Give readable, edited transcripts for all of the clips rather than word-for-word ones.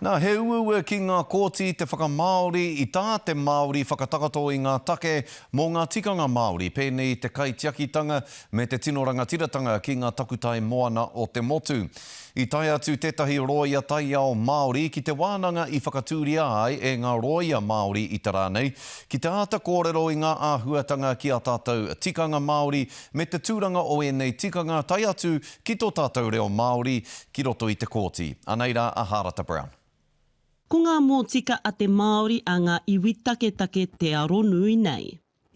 Nā, he uaua ki ngā kōti te whakamāori i tā te Māori whakatakoto i ngā take mō ngā tikanga Māori, pēnei i te kaitiakitanga me te tino rangatiratanga ki ngā takutai moana o te motu. I tae atu tētahi rōia taiao Māori ki te wānanga i whakatūria ai e ngā rōia Māori i te rā nei, ki te āta kōrero i ngā āhuatanga ki ā tātou tikanga Māori me te tūranga o ēnei tikanga tae atu ki tō tātou reo Māori ki roto i te kōti. Anei rā a Hārata Brown. Ko ngā mōtika a te Māori a ngā iwi taketake te aronui nei.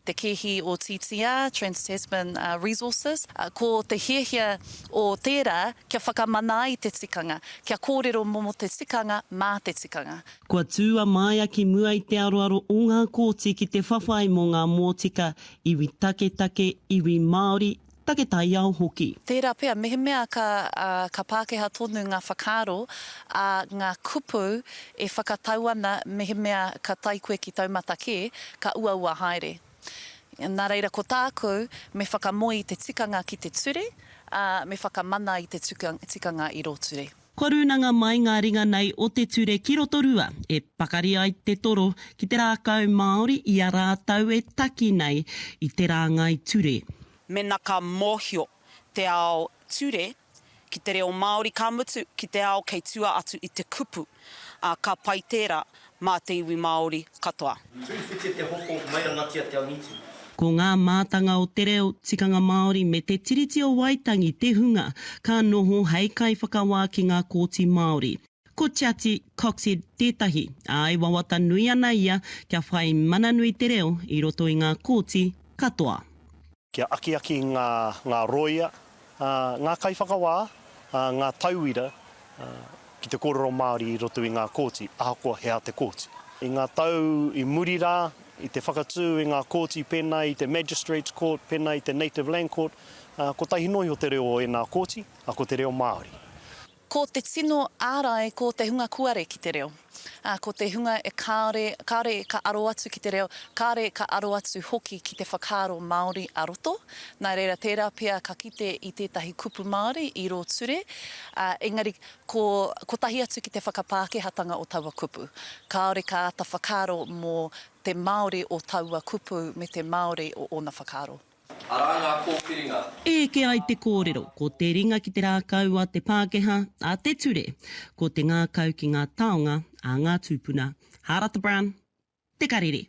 Te kēhi o TTR, Trans-Tasman Resources, ko te hiahia o tērā kia whakamana ai te tikanga, kia kōrero mō te tikanga mā te tikanga. Kua tū a Maia ki mua i te aroaro o ngā kōti ki te whawhai mō ngā mōtika iwi taketake, iwi Māori, take taiao hoki. Tērā pea, mehemea ka, ka Pākehā tonu ngā whakaaro, ā, ngā kupu e whakatau ana mehemea ka tae koe ki taumata kē, ka uaua haere. Nā reira, ko tāku, me whakamoe i te tikanga ki te ture, ā, me whakamana i te tikanga i rō ture. Kua rūnanga mai ngā ringa nei o te ture ki Rotorua e pakari ai te toro ki te rākau Māori i a rātou e taki nei i te rāngai ture. Mena ka mōhio te ao ture ki te reo Māori ka mutu ki te ao kei tua atu i te kupu, ā, ka pai tērā mā te iwi Māori katoa. Tūwhiti te hoko, mairangatia te angitu. Ko ngā mātanga o te reo, tikanga Māori me te Tiriti o Waitangi te hunga ka noho hei kaiwhakawā ki ngā kōti Māori. Ko Tiati Coxhead tētahi, ā, e wawata nui ana ia kia whai mana nui te reo i roto i ngā kōti katoa. Kia akiaki ngā, ngā rōia, ā, ngā kaiwhakawā, ā, ngā tauira, ā, ki te kōrero Māori i roto i ngā kōti, ahakoa he aha te kōti. I ngā tau i muri rā, i te whakatū i ngā kōti pēnā i te Magistrates Court, pēnā i te Native Land Court, ā, kotahi noa iho te reo o ēnā kōti, ā, ko te reo Māori. Ko te tino ārai ko te hunga kuare ki te reo. Ā, ko te hunga e kāore, kāore ka aro atu ki te reo, kāore ka aro atu hoki ki te whakaaro Māori a roto. Nā reira, tērā pea ka kite i tētahi kupu Māori i rō ture, ā, engari ko kotahi atu ki te whakapākehātanga o taua kupu. Kāore ka āta whakaaro mō te Māori o taua kupu me te Māori o ōna whakaaro. Arā ngā kōwhiringa. E eke ai te kōrero, ko te ringa ki te rākau a te Pākehā, a te ture, ko te ngākau ki ngā taonga a ngā tūpuna. Hārata Brown, Te Karere.